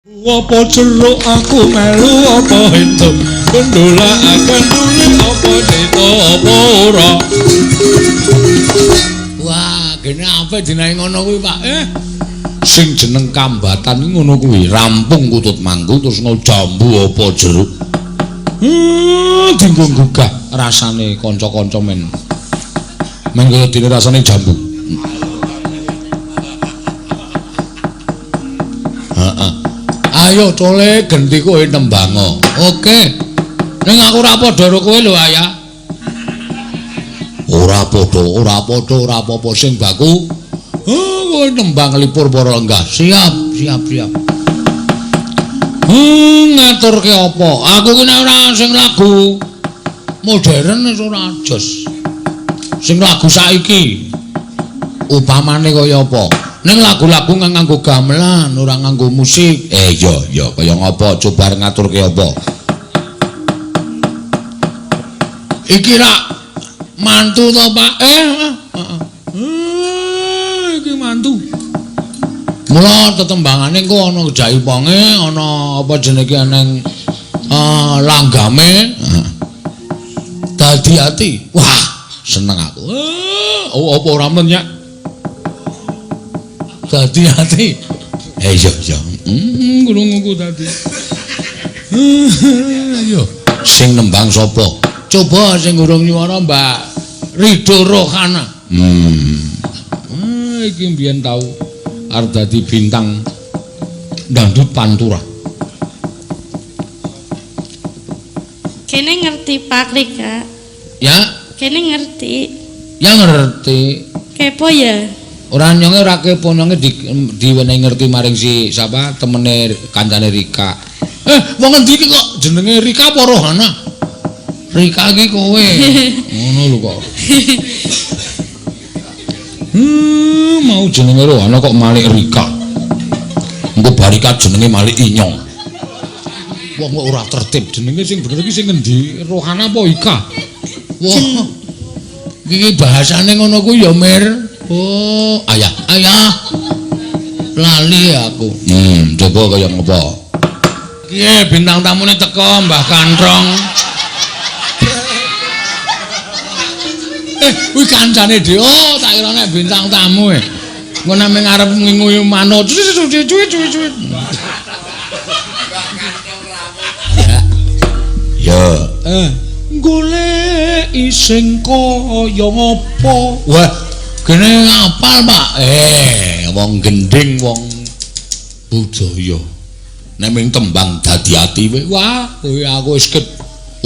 Apa jeruk aku melu apa entuk kendula kendule apa cita apa ora. Wah, gene ape dinae ngono kuwi, Pak? Sing jeneng kambatan iki ngono kuwi, rampung kutut manggung terus jambu apa jeruk. Dinggo nggugah rasane kanca-kanca men. Men kaya dene rasane jambu. Heeh. Ayo cole genti kowe nembango. Oke. Ning aku ora padha karo kowe lho, Ayah. Ora padha, ora padha, ora apa-apa sing baku. Kowe nembang lipur para lenggah. Siap, siap, siap. Ngaturke apa? Aku ki nek ora sing lagu modern wis ora jos. Sing lagu saiki upamane kaya apa? Ning lagu-lagu nganggo gamelan, ora nganggo musik. Iya, iya, kaya ngapa? Coba ngaturke apa? Iki rak mantu to, Pak? Heeh. Iki mantu. Mula tetembangane engko ana jaiponge, ana apa jenenge eneng langgame. Dadi ati. Wah, seneng aku. Oh, apa ora mlenyak? Dadi ati. Iya, iya. Krunguku dadi. Ayo, sing nembang sapa? Coba sing urung nyuwara Mbak Ridho Rohana. Iki mbiyen tau arep dadi bintang dangdut pantura. Kene ngerti Pak Rika. Ya? Kene ngerti. Ya ngerti. Kepo ya? Ora nyonge ora kepo, nyonge diwenehi ngerti maring si sapa temene kancane Rika. Wong endi iki kok jenenge Rika apa Rohana? Rika iki kowe. Ngono lho kok. Mau jenenge Rohana kok malik Rika. Engko barika jenenge malik Inyong. Wong kok ora tertib jenenge sing bener iki sing ngendi? Rohana apa Ika? Wah. Iki bahasane ngono kuwi ya, Mir. Oh, ayah, ayah. Lali aku. Coba kaya ngopo? Piye bintang tamune teko Mbah Kantrong. Kuwi kancane dhewe. Oh, tak kira nek bintang tamu e. Engko nek ngarep ngingu manut. Cuwi cuwi cuwi. Ya. Goleki sing kaya ngopo? Wah, gene ngapal, Pak. Wong gending wong budaya. Nek ming tembang dadi ati kowe. Wah, kowe aku wis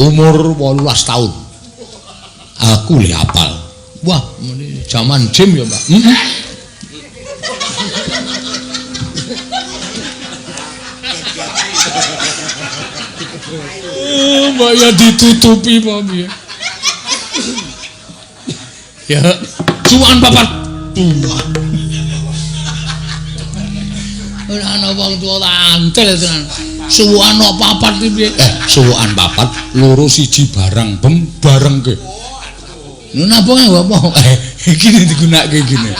umur 18 tahun. Aku le apal. Wah, jaman gym ya, Pak. Mbak ya ditutupi Pak piye. Ya, cuan papat. Ora ana wong tuwa antil tenan. Suwukan kok papat iki piye? Suwukan papat, loro siji barang bem barengke. Lho napa nganggo apa? Iki digunakake gini.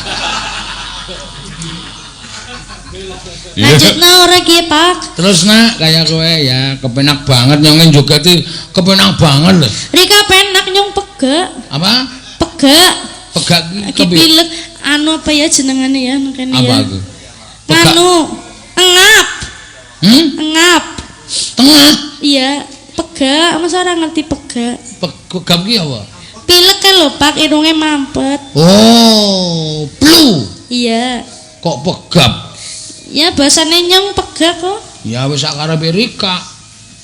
Lanjutno ora ki, Pak? Terus nak kaya kowe ya, kepenak banget nyonge joget iki, kepenak banget lho. Rika penak nyong pegak. Apa? Pegak. Pegak iki pilek anu apa ya jenengane ya kene ya. Apa iku? Anu engap. Engap. Tengah. Iya, pegak. Masa ora ngerti pegak? Pegak ki apa? Pilek kan lho, Pak, irunge mampet. Oh, flu. Iya. Kok pegap? Ya bahasane nyong pegak kok. Ya wis sak karepe Rika.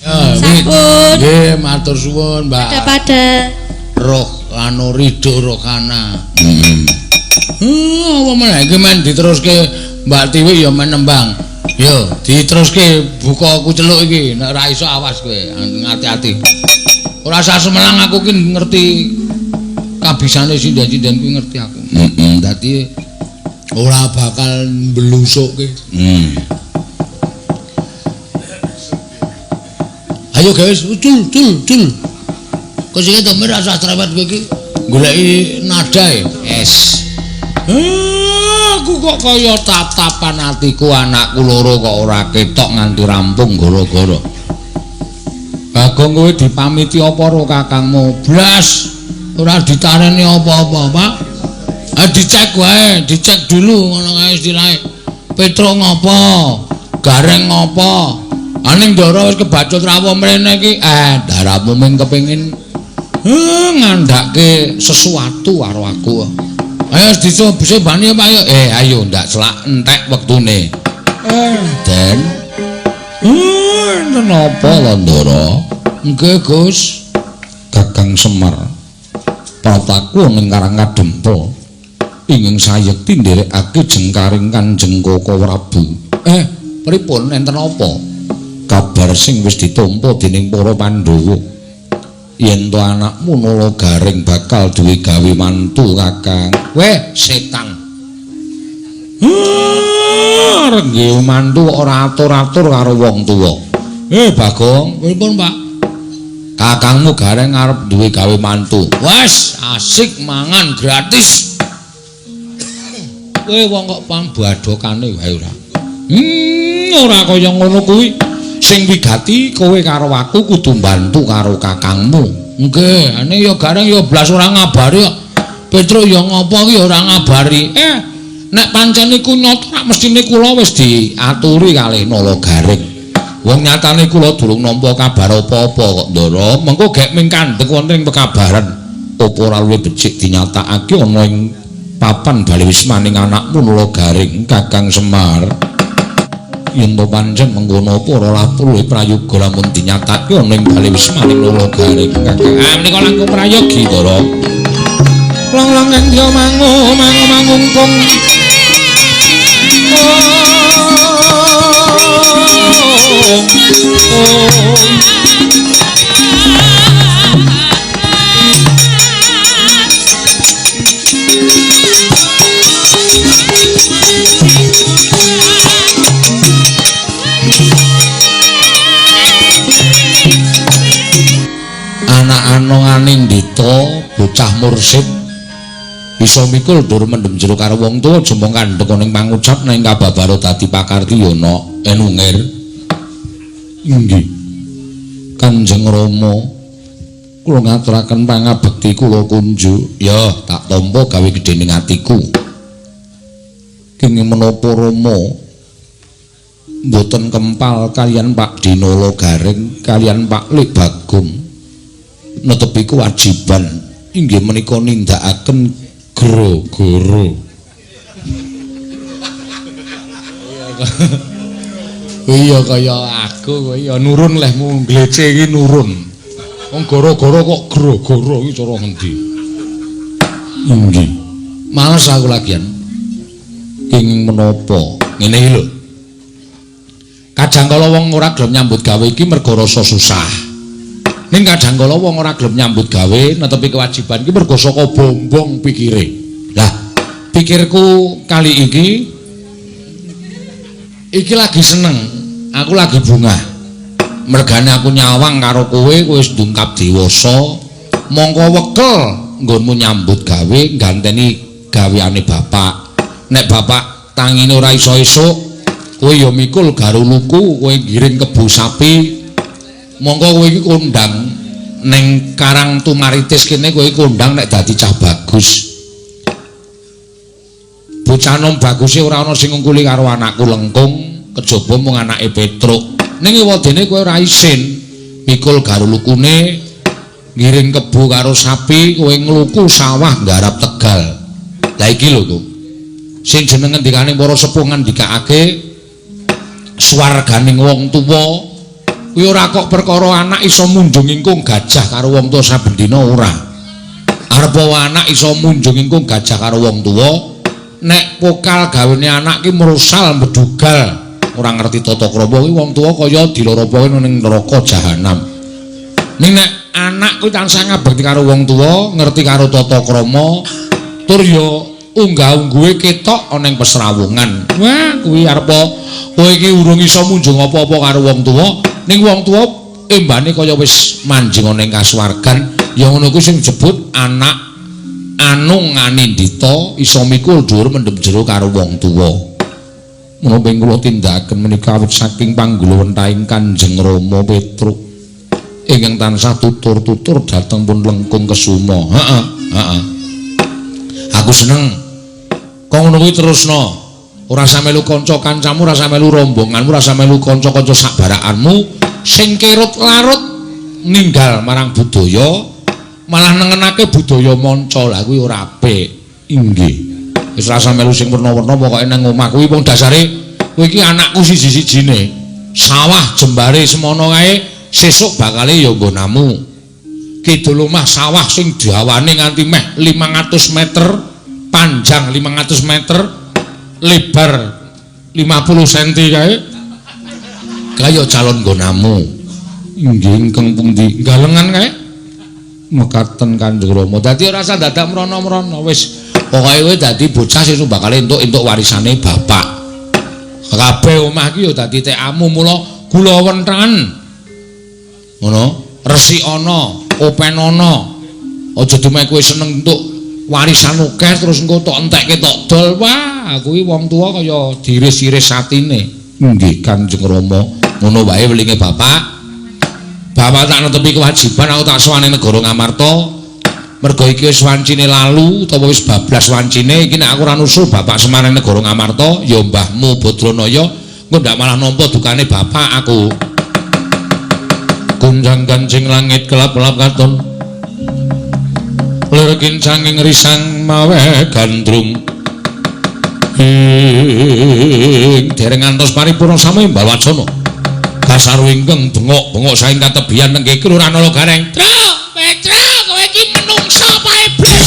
Ya, sampun. Nggih, matur suwun, Mbak. Pada-pada. Roh anu Ridho Rohana. Apa meneh iki men diteruske Mbak Tiwi ya men nembang. Yo, diteruske buka kuceluk iki, nek ora iso awas kowe, ati-ati. Ora usah semelang aku ki ngerti kabisane sinden-sinden kuwi ngerti aku. Dadi ora bakal mblusukke. Ayo guys, cul cul cul. Kok sing to ora usah cerewet kowe iki. Goleki nada e. Es. Aku kok kaya tatapan atiku anakku loro kok ora ketok nganti rampung gara-gara. Bagong kowe dipamiti apa karo kakangmu? Blas, ora ditareni apa-apa, Pak. Ah dicek wae, dicek dulu ngono kae istilahé. Petruk ngopo? Gareng ngopo? Aning Ndara wis kebacut rawuh mrene iki. Ndaramu ming kepengin ngandhake sesuatu karo aku. Ayo dicobani Pak yo. Ayo ndak selak entek wektune. Den. Enten apa lho Ndara? Nggih, Gus. Kakang Semar. Prataku ning Karang Kadempel. Ingin sayekti nderekake jengkaring Kanjeng Koko Prabu. Pripun enten apa? Kabar sing wis ditampa dening para Pandhawa. Yen to anakmu Nala Gareng bakal duwe gawe mantu Kakang. Weh, setan. Arep nggawe mantu ora atur-atur karo wong tuwa. Bagong, pripun, Pak? Kakangmu Gareng arep duwe gawe mantu. Wes, asik mangan gratis. Kowe wong kok pambadokane wae ora. Ora kaya ngono kuwi. Sing wigati kowe karo aku kudu mbantu karo kakangmu. Nggih, ane ya Gareng ya blas ora ngabari kok. Petruk ya ngopo ki ya ora ngabari. Nek pancen iku nyata mestine kula wis diaturi kalih Nala Gareng. Wong nyatane kula durung nampa kabar apa-apa kok, Ndara. Mengko gek ming kandhek wonten ing pekabaran. Apa ora luwih becik dinyatakake ana ing papan bali wismaning anakmu Nala Gareng, Kakang Semar? Yen to pancen mengkono apa ora luwih prayoga lamun dinyatake ana ing bali wismaning Nala Gareng, Kakang. Menika langkung prayogi, Ndara. Lang-lang kang ya mangu mangu mangungkung. Anak-anongane ndita bocah mursid bisa mikul dur mendem jero karo wong tuwa jemong kandhek ning pangucap ning kababaro dadi pakarti yana enungir. Inggih Kanjeng Rama, kula ngaturaken pangabekti kula kunjuk. Ya tak tampa gawe gedhening atiku. Kenging menapa Rama mboten kempal kaliyan Pak Dinala Gareng kaliyan Pak Lek Bagong netepi kewajiban inggih menika nindakaken goro-goro. Iya kaya aku kowe ya nurun lehmu nglece iki nurun. Wong goro-goro kok goro-goro iki cara ngendi? Inggih. Males aku lagian. Kenging menapa? Ngene iki lho. Kadang kala wong ora gelem nyambut gawe iki mergo rasa susah. Ning kadang kala wong ora gelem nyambut gawe netepi kewajiban iki mergo saka bombong pikire. Lah, pikirku kali iki iki lagi seneng, aku lagi bungah. Mergane aku nyawang karo kowe, kowe wis ndungkap dewasa, mongko wekel nggonmu nyambut gawe ganteni gaweane bapak. Nek bapak tangine ora iso esuk, kowe ya mikul garuluku, kowe ngiring kebo sapi. Mongko kowe iki kondang ning Karang Tumaritis kene, kowe kondang nek dadi cah bagus. Bocah nom baguse ora ana sing ngungkuli karo anakku Lengkung, kejaba mung anake Petruk. Ning ewadene kowe ora isin mikul garulukune, ngiring kebo karo sapi, kowe ngluku sawah nggarap tegal. Lah iki lho, Kuk. Sing jeneng ngendikane para sepuh ngandikake swarganing wong tuwa kuwi ora kok perkara anak iso munjung ingkung gajah karo wong tuwa saben dina ora. Arep anak iso munjung ingkung gajah karo wong tuwa, nek pokal gawene anak ki mrosal medugal ora ngerti tata krama kuwi wong tuwa kaya diloropoke ning neraka jahanam. Ning nek anak kuwi tansah ngabekti karo wong tuwa, ngerti karo tata krama, tur ya unggah-ungguhe ketok ana ing pesrawungan. Wah, kuwi arep kowe iki urung iso munjung apa-apa karo wong tuwa, ning wong tuwa embane kaya wis manjing ana ing kasuwargan. Ya ngono kuwi sing disebut anak Anung anindita iso mikul dhuwur mendhem jero karo wong tuwa. Menapa ing kula tindakaken menika awit saking panggulawentahing Kanjeng Rama Petruk ingkang tansah tutur-tutur dhateng pun Lengkung Kesuma. Heeh, heeh. Aku seneng. Kok ngono kuwi terusno. Ora usah melu kanca kancamu, ora usah melu rombonganmu, ora usah melu kanca-kanca sak barakanmu sing kerut larut ninggal marang budaya, malah nengenake budaya manca. Lah kuwi ora apik. Inggih. Wis ora usah melu sing werna-werna, pokoke nang omah kuwi wong dasare kowe iki anakku siji-sijine. Sawah jembare semono kae sesuk bakale ya nggonamu. Kidul omah sawah sing dawane nganti meh 500 meter, panjang 500 meter, lebar 50 cm kae. Kaya calon nggonamu. Inggih ingkang pundi? Galengan kae. Mekaten Kanjeng Rama. Dadi ora usah dadak mrono-mrono, wis pokoke kowe dadi bocah sing bakal entuk-entuk warisane bapak. Kabeh omah iki ya dadi tekamu, mula gula wenthan. Ngono, resikana, openana. Aja dumeh kowe seneng entuk warisan akeh terus engko tok entekke tok dol. Wah, kuwi wong tuwa kaya diiris-iris atine. Nggih Kanjeng Rama, ngono wae welinge bapak. Bapak tak netepi kewajiban, aku tak sowane negara Ngamarta. Mergo iki wis wancine lalu utawa wis bablas wancine iki, nek aku ora nusul bapak Semar negara Ngamarta ya mbahmu Badranaya engko ndak malah nampa dukane bapak aku. Kunjang kancing langit kelap-kelap katon lir kincanging risang mawe gandrung ing dereng ngantos paripurna sami Balwacana kasaru ingkang bengok-bengok saking katebian nenggih Kelurahan Nala Gareng. Truk, Petruk, kowe iki menungsa apa iblis?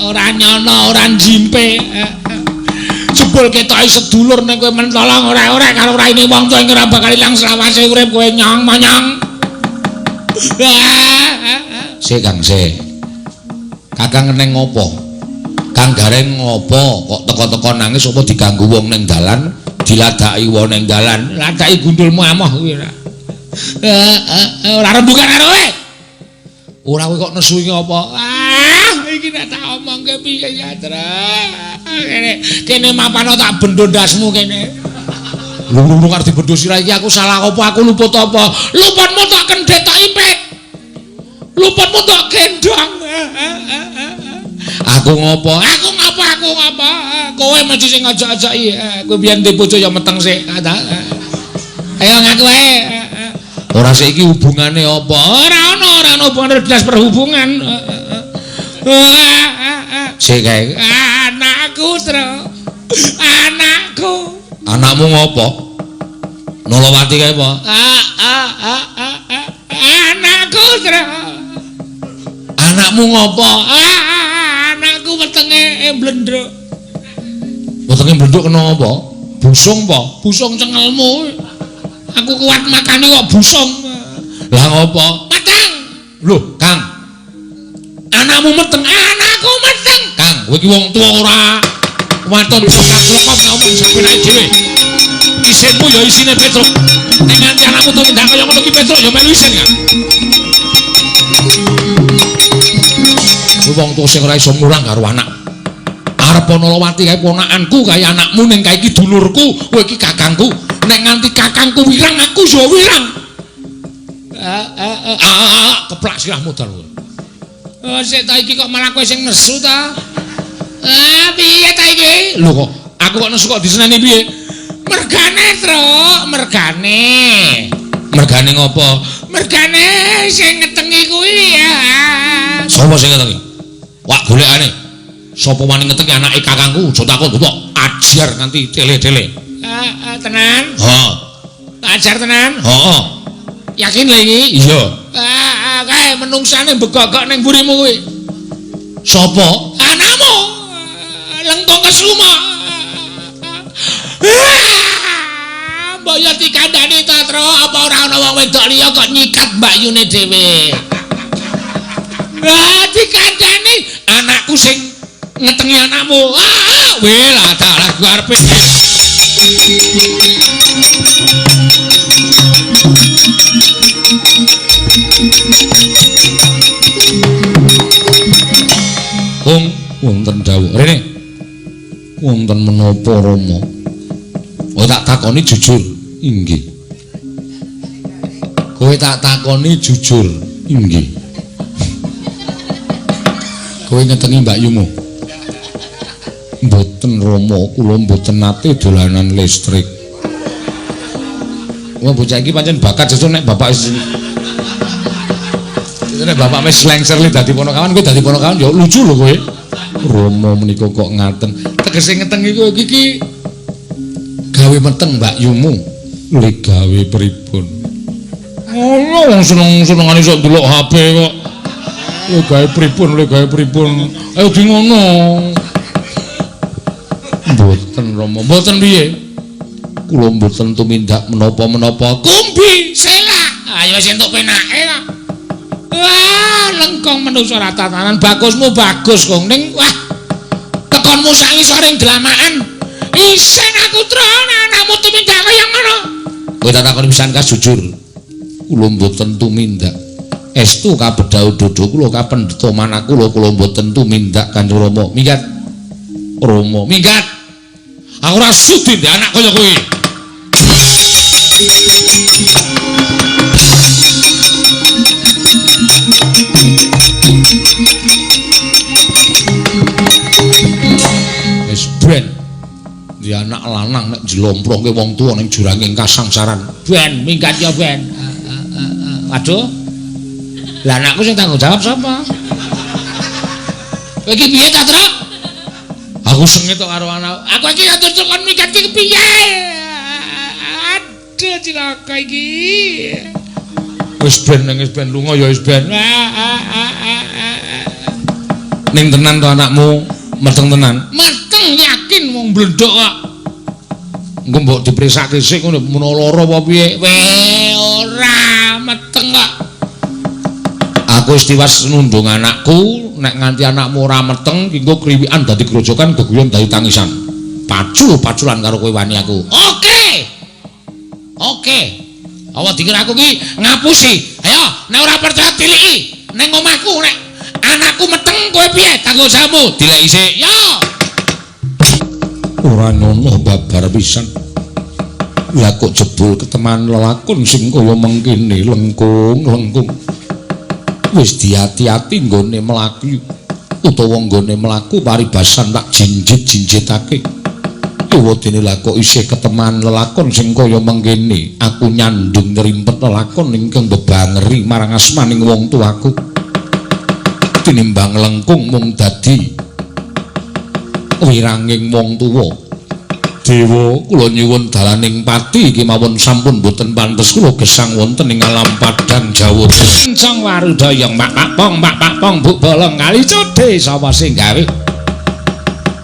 Ora nyono, ora njimpe. Jebul ketoke sedulur ning kowe mentolong ora-ora karo raine wong tuwa ing ora bakal ilang selawase urip kowe nyong monyong. Sik Kang, sik. Kakang neng ngopo? Kang Gareng ngopo kok teko-teko nangis apa diganggu wong ning dalan, diladaki wong ning dalan, ladaki gundulmu amoh kuwi ora. Ora rembugan karo kowe. Ora kowe kok nesu iki apa? Ah, iki nek tak omongke piye ya, Trek. Kene kene mapano tak bendo ndasmu kene. Lho arep dibendo sira iki aku salah apa, aku luput apa? Luputmu tak kendhet tak ipit. Luputmu tak gendong. Aku ngopo? Aku ngopo? Aku ngopo? Kowe mesti sing ngajak-ajaki. Kowe biyen ndek bojo ya meteng sik. Ayo ngaku wae. Ora sik iki hubungane apa? Ora ono, ora ono hubungane dinas perhubungan. Sik kae. Anakku, Tru. Anakku. Anakmu ngopo? Nolowati kae apa? Anakku, Tru. Anakmu ngopo? Anakku wetenge mblendhuk. Wetenge mblendhuk kena apa? Busung apa? Busung cengelmu. Aku kuat makane kok busung. Lah ngopo? Meteng. Lho, Kang. Anakmu meteng. Anakku meteng. Kang, kowe iki wong tuwa ora waton cekak-cekok ngomong sapenake dhewe. Isinmu ya isine Petruk. Nek nganti anakmu tumindak kaya ngono ki Petruk ya melu isin, Kang. Kowe wong tuwa sing ora iso mulang karo anak. Arep Nolowati kae ponakanku kae anakmu ning kae iki dulurku, kowe iki kakangku. Nek nganti kakangku wirang aku ya wirang. Keplak sirahmu dal. Oh, sik ta iki kok malah kowe sing nesu ta? Ah, piye ta iki? Lho kok aku kok nesu kok diseneni piye? Mergane, Truk, mergane. Mergane ngopo? Mergane sing ngetengi kuwi ya. Sapa sing ngetengi? Wak golekane. Sapa wani ngetengi anake kakangku? Aja takon kok ajar nganti tele-tele. Tenan? Heeh. Ajar tenan? Heeh. Yakin lho iki? Iya. Kae menungsane begogok ning mburimu kuwi. Sapa? Anakmu. Lengkung Kesuma. Mbok ya dikandhani ta, Tru, apa ora ana wong wedok liya kok nyikat mbakyune dhewe. Ah, dikandhani anakku sing ngetengi anakmu. Ah, weh lah dalah arepe. Kung wonten dawuh. Rene. Wonten menapa Rama? Oh tak takoni jujur. Inggih. Kowe tak takoni jujur. Inggih. Kowe ngetengi mbakyumu? Mboten Rama, kula mboten nate dolanan listrik. Wah bocah iki pancen bakat sesuk nek bapak wis nek bapak wis lengser li dadi ponokawan, kowe dadi ponokawan ya lucu lho kowe. Rama menika kok ngaten. Tegese ngetengi kowe iki gawe meteng mbakyumu. Le gawe pripun? Ngono wong seneng-senengane sok ndelok HP kok. Le gawe pripun, le gawe pripun. Ayo di ngono. Mboten Rama, mboten piye? Kula mboten tumindak menapa-menapa. Kumbi selak. Ayo wis entuk penake ta. Wah, lengkong manusa ora tatanan. Bagusmu bagus, Kong. Ning wah. Tekonmu sak ngisoring dlamakan. Isin aku, Tru, anakmu tumindak kaya ngono. Kowe tak takoni pisan kas jujur. Kula mboten tumindak. Estu kabedhau dodo kula kapendheta manah kula, kula mboten tumindak Kanjeng Rama. Minggat. Rama, minggat. Aku ora sudi ndek anak kaya kowe. Wis ben. Di anak lanang nek njlomprongke wong tuwa ning juranging kasangsaran. Ben, minggat ya ben. Waduh. Lah anakku sing tanggung jawab sapa? Kowe iki piye ta, Tru? Aku sengit kok karo anak. Aku iki atur kon minggat iki piye? Aduh cilaka iki. Wis ben ning wis ben lunga ya wis ben. Ning tenan to anakmu meteng tenan? Meteng yakin wong blendhok kok. Engko mbok dipriksake sik ngono menawa lara apa piye? Weh ora meteng kok. Aku wis tiwas nundung anakku, nek nganti anakmu ora meteng ki engko kriwikan dadi grojokan geguyon dadi tangisan. Pacul-paculan karo kowe wani aku. Oke. Oke. Awa dikira aku ki ngapusi. Ayo, nek ora percaya tiliki ning omahku nek anakku meteng kowe piye tanggung jawabmu? Dileki sik. Yo. Ora nyono babar pisan. Lah kok jebul keteman lelakon sing kaya mengkene lengkung-lengkung. Wis diati-ati nggone mlaku utawa nggone mlaku paribasan tak jinjit-jinjitake. Tuwa dene lah kok isih keteman lelakon sing kaya mengkene. Aku nyandung nyrimpet lelakon ingkang bebangeri marang asmaning wong tuaku. Tinimbang lengkung mung dadi wiranging wong tuwa. Dewa kula nyuwun dalaning pati kemawon sampun boten pantes kula gesang wonten ing alam padang Jawata. Kencang warudayang mak pak pong mak pak pong buk bolong kali codhe sapa sing gawe.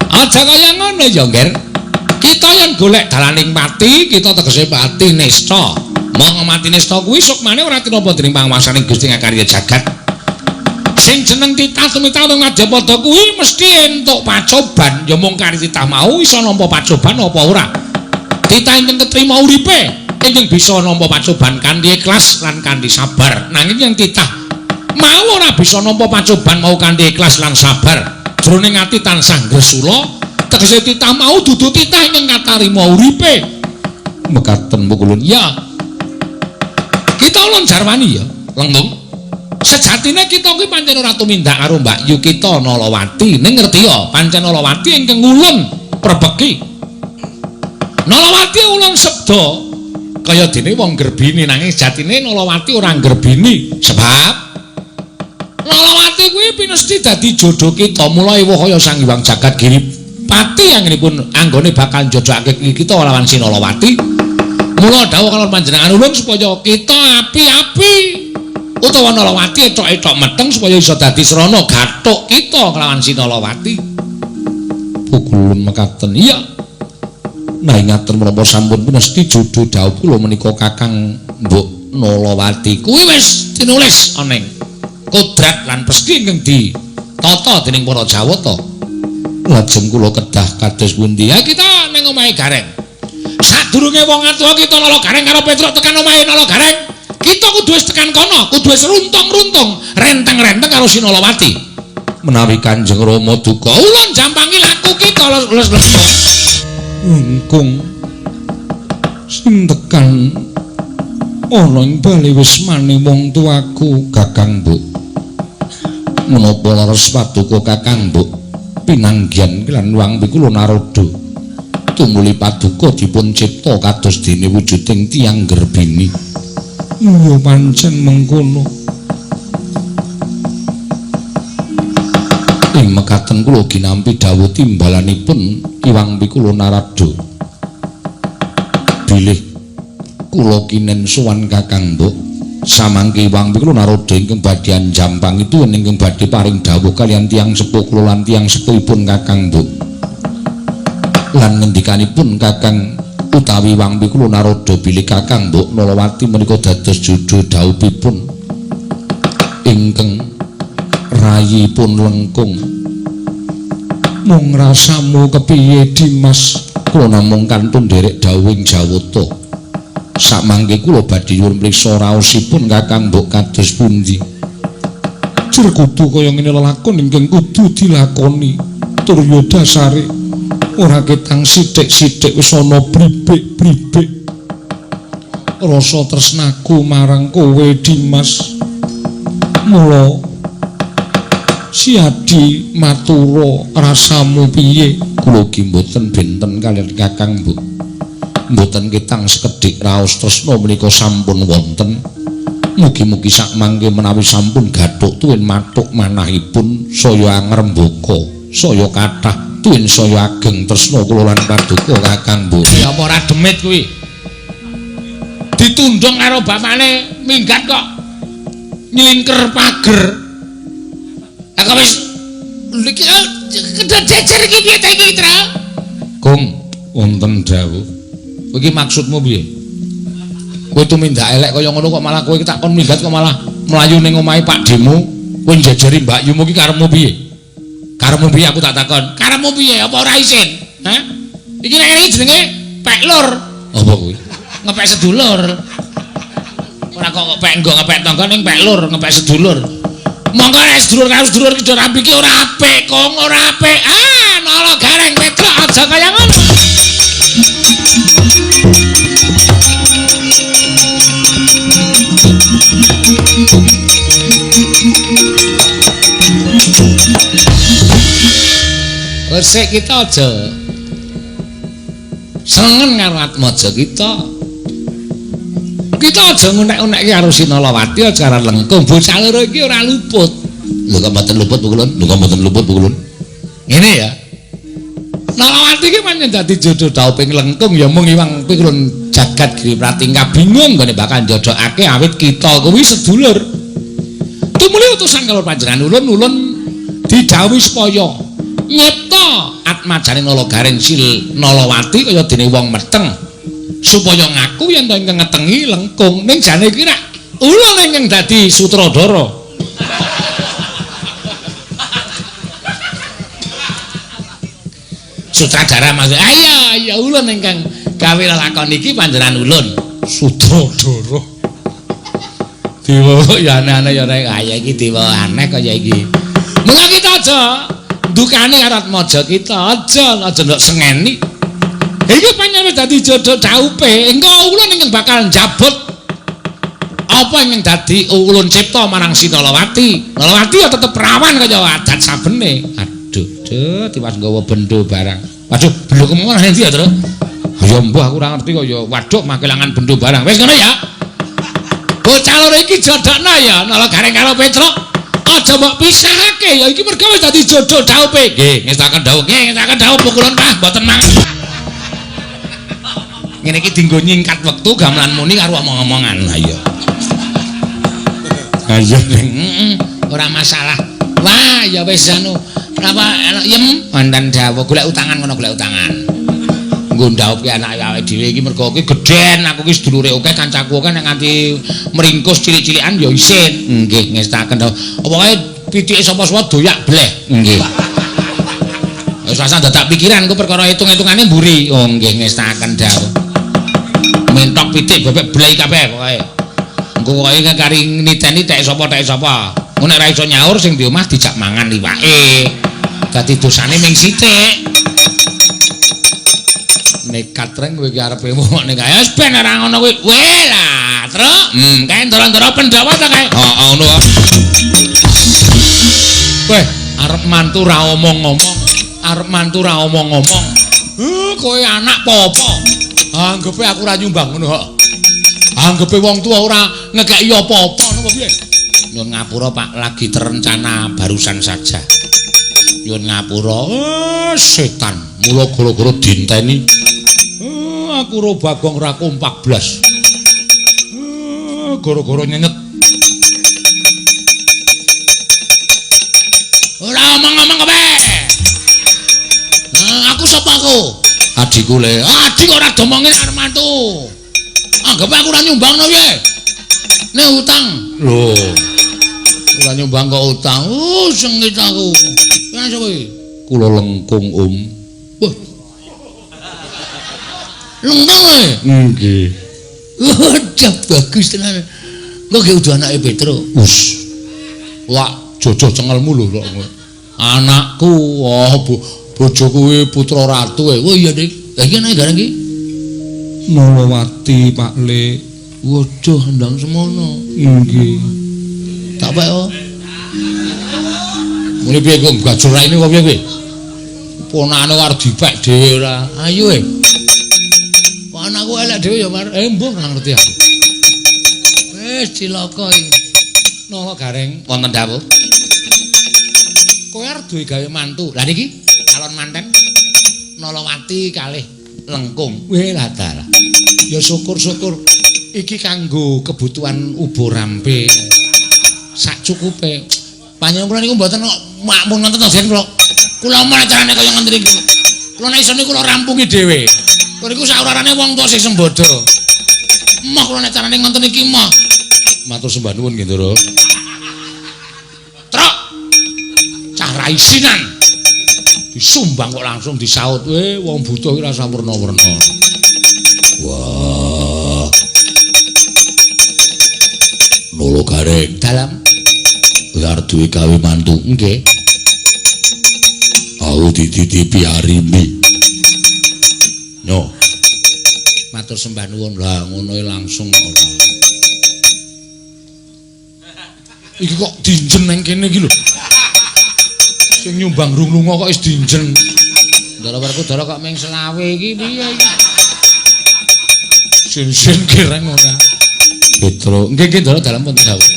Aja kaya ngono ya, Ngger. Kita yen golek dalaning pati, kita tegese pati nista. Mong mati nista kuwi sukmane ora tinapa dening panguwasaning Gusti Ngakarya jagat. Sing jeneng titah tumitah ing madyapada kuwi mesti entuk pacoban. Ya mung kari titah mau iso nampa pacoban apa ora. Titah ingkang ketrima uripe ingkang bisa nampa pacoban kanthi ikhlas lan kanthi sabar. Nanging yen titah mau ora bisa nampa pacoban mau kanthi ikhlas lan sabar, jroning ati tansah ngresula, tegese titah mau dudu titah ingkang katarima uripe. Mekaten pukulun. Ya. Kita ulun jarwani ya, Lengkung. Sejatine kita kuwi pancen ora tumindak karo Mbak Yu kita Nalawati. Ning ngerti ya, pancen Nalawati ingkang ulun perbeki. Nalawati ulun sebda kaya dene wong grebini, nanging sejatine Nalawati ora grebini. Sebab Nalawati kuwi pinesti dadi jodoh kita. Mula ewuh kaya Sang Hyang Jagat Giri Pati anggenipun anggone bakal njodhokake kita lawan si Nalawati. Mula dawuh karo panjenengan ulun supaya kita api-api utawa Nalawati etok-etok meteng supaya iso dadi srana gathuk kita kelawan si Nalawati. Pukulun mekaten. Iya. Nah ingaten menapa sampun pinesti jodho dhawuh kula menika Kakang Mbok Nalawati. Kuwi wis tinulis ana ing kodrat lan pesthi ingkang ditata dening para Jawata. Lajeng kula kedah kados pundi? Ya kita ning omahe Gareng. Sadurunge wong atuwa kita Nala Gareng karo Petruk tekan omahe Nala Gareng, kita kudu wis tekan kono, kudu wis runtung-runtung, renteng-renteng karo si Nalawati. Menawi Kanjeng Rama duka, ulun jampangi laku kita les-les. Lengkung sing tekan ana ing bali wismane wong tuaku Kakang Mbok. Menapa leres paduka Kakang Mbok pinanggihan lan wang pikula Narada. Tumuli paduka dipun cipta kados dene wujuding tiyang gerbini. Iya pancen mengkono. Ing mekaten kula ginampi dawuh timbalanipun Iwang Pikula Narada. Bilih kula kinen sowan Kakang Mbok samangke Iwang Pikula Narada ingkang badhe anjampang itu ingkang badhe paring dawuh kaliyan tiyang sepuh kula lan tiyang sepuhipun Kakang Mbok. Lan ngendikanipun Kakang utawi Iwang Pikula Narada bilih Kakang Mbok Nalawati menika dados jodho dhawuhipun ingkang rayipun Lengkung. Mung rasamu kepiye Dimas? Kula namung kantun nderek dawuhing Jawata. Samangke kula badhe nyuwun priksa raosipun Kakang Mbok kados pundi. Jer kudu kaya ngene lelakon ingkang kudu dilakoni. Tur ya dasare ora ketang sithik-sithik wis ana bribik-bribik. Rasa tresnaku marang kowe Dimas. Mula Siadi matura rasamu piye? Kula ki mboten benten kaliyan Kakang Mbok. Mboten ketang sekedhik raos tresna menika sampun wonten. Mugi-mugi sakmangke menawi sampun gathuk tuwin mathuk manahipun saya angrembaka, saya kathah tuwin saya ageng tresna kula lan paduka Kakang Mbok. Ya apa ora demit kuwi? Ditundung karo bapakne minggat kok nylingker pager. Aku wis iki kedhe jejer iki piye ta iki, Tra? Kung, wonten dawuh. Kowe iki maksudmu piye? Kowe tumindak elek kaya ngono kok malah kowe tak kon minggat kok malah mlayu ning omahe Pakdhemu, kowe njejeri mbakyumu iki karepmu piye? Karepmu piye aku tak takon? Karepmu piye? Apa ora isin? Hah? Iki nek ngene iki jenenge pek lur. Apa kuwi? Ngepek sedulur. Ora kok ngepek nggo ngepek tangga ning pek lur, ngepek sedulur. Monggo nek sedulur karo sedulur iki do rapi iki ora apik, Kong, ora apik. Ah, Nala Gareng Petruk aja kaya ngono. Resik kita aja seneng karo atmaja kita. Kita aja ngunek-unekke karo Sinalawati aja karo Lengkung. Bocah loro iki ora luput. Lho kok mboten luput Bu Kulun? Lho kok mboten luput Bu Kulun? Ngene ya. Nalawati iki pancen dadi jodho dhauping Lengkung ya mung Iwang Pikulun jagat Giri Pratingka bingung nggone bakal njodhokake awit kita kuwi sedulur. Tumuli utusan karo panjenengan ulun ulun didhawuhi supaya nyipta atmajane Nala Gareng Sil Nalawati kaya dene wong meteng supaya ngaku yen to ingkang ngetengi Lengkung. Ning jane iki rak ulun ingkang dadi sutradara. Sutradara maksud ayo ya ulun ingkang gawe lelakon iki panjenengan ulun sutradara. Dewa ya aneh-aneh ya rek. Kaya iki dewa aneh kaya iki. Mula kita aja ndukani karo atmaja kita aja aja ndok sengeni. Iki pancen wis dadi jodho dhaupe. Engko ulun ingkang bakal njabut apa ingkang dadi ulun cipta marang si Nalawati. Nalawati ya tetep perawan kaya adat sabene. Aduh, duh, tiwas nggawa bendo barang. Waduh, bendo kemana endi ya, Tru? Ya mbuh aku ora ngerti kok ya. Waduh, makelangan bendo barang. Wis ngono ya. Bocah loro iki jodhokno ya, Nala Gareng karo Petruk. Aja mbok pisahake ya iki mergo wis dadi jodho dhaupe. Nggih, ngestaken dhawuh. Nggih, ngestaken dhawuh pukulun Pak, mboten mangan. Ngene iki dienggo nyingkat wektu gamelan muni karo omong-omongan. Ha iya. Ha iya, ora masalah. Wah, ya wis anu. Napa yem wonten dawuh golek utangan ngono golek utangan. Nggo ndhaupke anake awake dhewe iki mergo iki gedhen, aku iki sedulure akeh, kancaku akeh nek nganti meringkus cilik-cilikan ya isin. Nggih, ngestaken to. Pokoke pitike sapa-sapa doyak bleh. Nggih. Wis rasah dadak pikiran engko perkara hitung-hitungane mburi. Oh nggih ngestaken dawuh. Mentok pitik bebek bleh kabeh pokoke. Engko pokoke kari niteni tek sapa tek sapa. Engko nek ra iso nyaur sing di omah dijak mangan iwake. Dadi dosane ming sithik. Nekat reng kowe iki arepe wong ning kaya wis ben ora ngono kuwi. Weh lah, Truk. Kae ndara-ndara Pandhawa ta kae? Heeh, ngono. Weh, arep mantu ra omong-omong. Arep mantu ra omong-omong. Kowe anak apa-apa? Anggepe aku ora nyumbang ngono kok. Anggepe wong tua ora ngekeki apa-apa ngono piye? Nyuwun ngapura Pak, lagi terencana barusan saja. Nyuwun ngapura. Setan. Mula gara-gara dinteni. Aku ro Bagong ra kompak blas. Gara-gara nyenyet. Ora omong-omong kowe. Aku sapa aku? Adikku le. Adik ora domongin arep mantu. Anggepe aku ora nyumbang no piye? Nek utang. Lho. Ora nyumbang kok utang. Sengit aku. Kene sapa iki? Kula lengkung, Om. Wah. Lengkung kowe? Nggih. Waduh, bagus tenan. Engko ge udu anake Petro. Us. Wah, jojoh cengelmu lho kok. Anakku, oh bojoku kuwi putra ratu e. Oh iya, Dik. Lah iki anake gareng iki? Nolowati, Pak Le. Waduh, ndang semono. Nggih. Tak pek oh. Muni piye kok gajur raine kok piye kowe? Ponakane arep dipek dhewe ora. Ayo e. Kok anakku elek dhewe ya, Mar. Mbuh ora ngerti aku. Wis cilaka iki. Nolo gareng wonten dawuh. Kowe arep duwe gawe mantu. Lah niki calon manten Nolowati kalih Lengkung. Weh lah dalah. Ya syukur-syukur iki kanggo kebutuhan ubo rampe. Sak cukupe. Panjenengan kula niku mboten kok makmun ngoten to, Den kula. Kula mon acarane kaya ngoten iki. Kula nek isone kula rampungi dhewe. Kula niku saurarane wong tuwa sing sembodo. Emoh kula nek carane ngoten iki emoh. Matur sembah nuwun nggih, Ndara. Truk. Cah ra isinan. Disumbang kok langsung disaut. Weh, wong butuh iki rasa werna-werna. Wah. Nolo gareng dalam kowe arep duwe gawe mantu. Nggih. Aku dititipi Arimbi. Yo. Matur sembah nuwun. Lah ngono langsung ora. Iki kok dinjen nang kene iki lho. Sing nyumbang rung lunga kok wis dinjen. Ndara Werkudara kok ming selawe iki piye iki? Sin-sin kireng ora. Petro, nggih nggih Ndara dalem pun dawuh.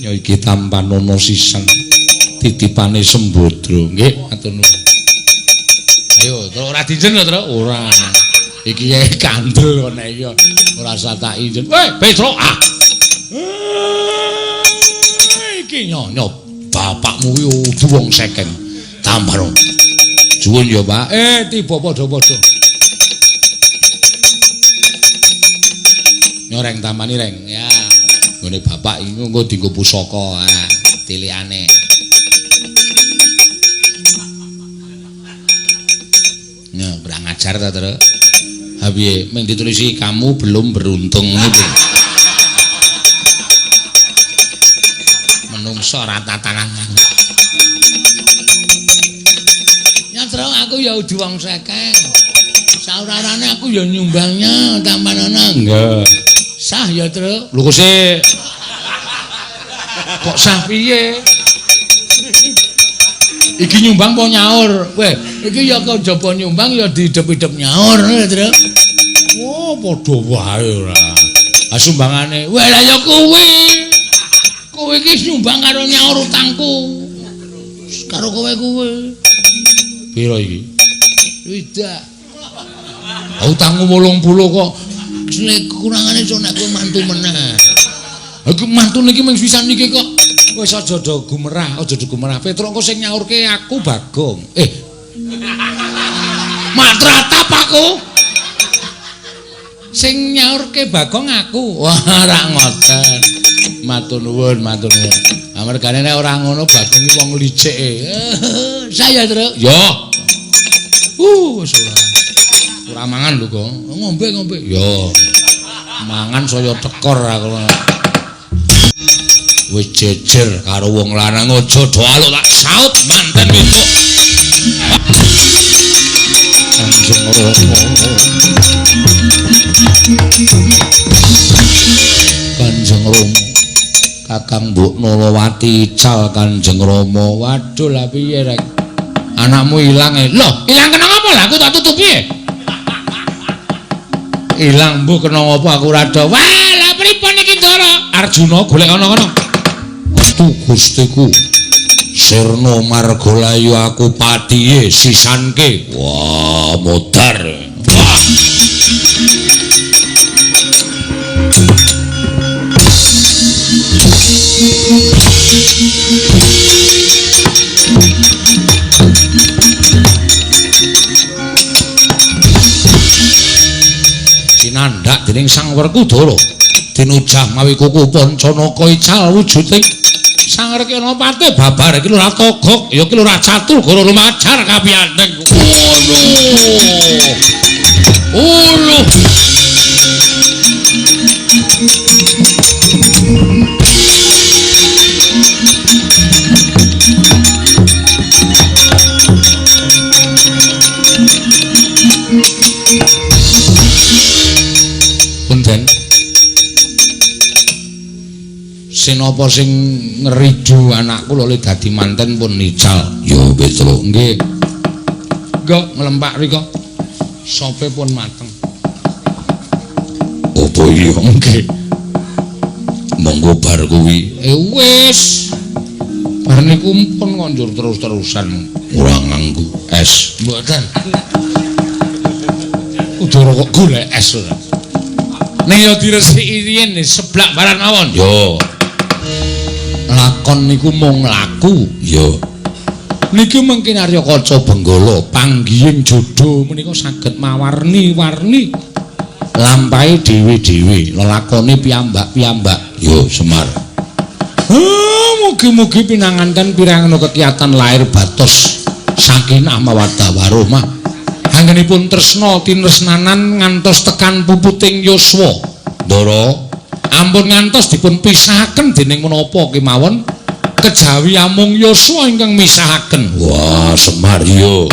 Ya iki tampanono sisan titipane Sembadra. Nggih, matur nuwun. Ayo, Tru ora dinjen lho, Tru. Ora. Iki kandel kok nek iki ora usah tak injen. Weh, Petro ah. Iki nyonya bapakmu kuwi udu wong sekeng. Tampano. Juwun ya, Pak. Tiba padha-padha. Nyoreng tampani reng. Ya. Nggone bapak iki engko dienggo pusaka, ah, tilikane. Nya, kurang ajar ta, Tru? Ha piye, mung ditulisi kamu belum beruntung ngono piye? Menungso ora tatanan. Ya, Tru, aku ya udu wong sekeng. Saurarane aku ya nyumbangnya tampanana. Nggih. Sah ya, Tru. Lho kok sik. Kok sah piye? Iki nyumbang apa nyaur? Weh, iki ya kok jaba nyumbang ya diidep-idep nyaur ya, Tru. Oh, padha wae ora. Ah sumbangane. Weh, lah ya kuwi. Kowe iki nyumbang karo nyaur utangku. Karo kowe kuwi. Piro iki? Widak. Utangmu 80 kok. Nek kurangane iso nek kowe mantu meneh. Iki mantu niki mung pisan niki kok. Wis aja do gumerah, aja do gumerah. Petruk engko sing nyaurke aku Bagong. Matratap aku. Sing nyaurke Bagong aku. Wah, ora ngoten. Matur nuwun, matur nuwun. Amargane nek ora ngono Bagong iki wong licik. Saya, Truk. Yo. Wis ora. Ora mangan lho, Gong. Ngombe-ngombe. Yo. Mangan saya tekor aku. Wis jejer karo wong lanang aja do aluk tak saut manten wedok. Kanjeng Rama. Kanjeng Rama. Kakang Mbok Nolowati ical Kanjeng Rama. Waduh lah piye rek? Anakmu ilang e. Loh, ilang kena apa lah aku tak tutupi e. Ilang mbuh kena apa aku ora do. Wah, lah pripun iki Ndara? Arjuna golek ana kono. Astu Gustiku. Sirna Margalayu aku patihe sisanke. Wah, modar. Wah. Sinandhak dening Sang Werkudara tinujah mawi kuku Pancanaka ical wujuding Sang Rekyana Pate babar iki Lurah Togok ya ki Lurah Catur Goro lumajar kapiyandeng. Ngono. Uluh. Punten. Sinapa sing ngridu anakku lho dadi manten pun ical. Ya Petro, nggih. Nggih, nglempak rika. Sope pun mateng. Apa iya nggih. Monggo bar kuwi. Wis. Bar niku pun konjur terus-terusan ora nganggo es. Mboten. Udara kok golek es ora. Ning ya diresiki riyin seblak barang mawon. Yo. Lakon niku mung laku. Yo. Niki mungkin Arya Kaca Benggala panggihing jodho menika saged mawarni-warni lampahe dhewe-dhewe, lelakone piyambak-piyambak. Yo Semar. Mugi-mugi pinanganten pirangana kekiyatan lair batos sakinah mawaddah warahmah. Anggenipun tresna tinresnanan ngantos tekan puputing yuswa. Ndara, ampun ngantos dipun pisahaken dening menapa kemawon kejawi amung yuswa ingkang misahaken. Wah, Semar yo.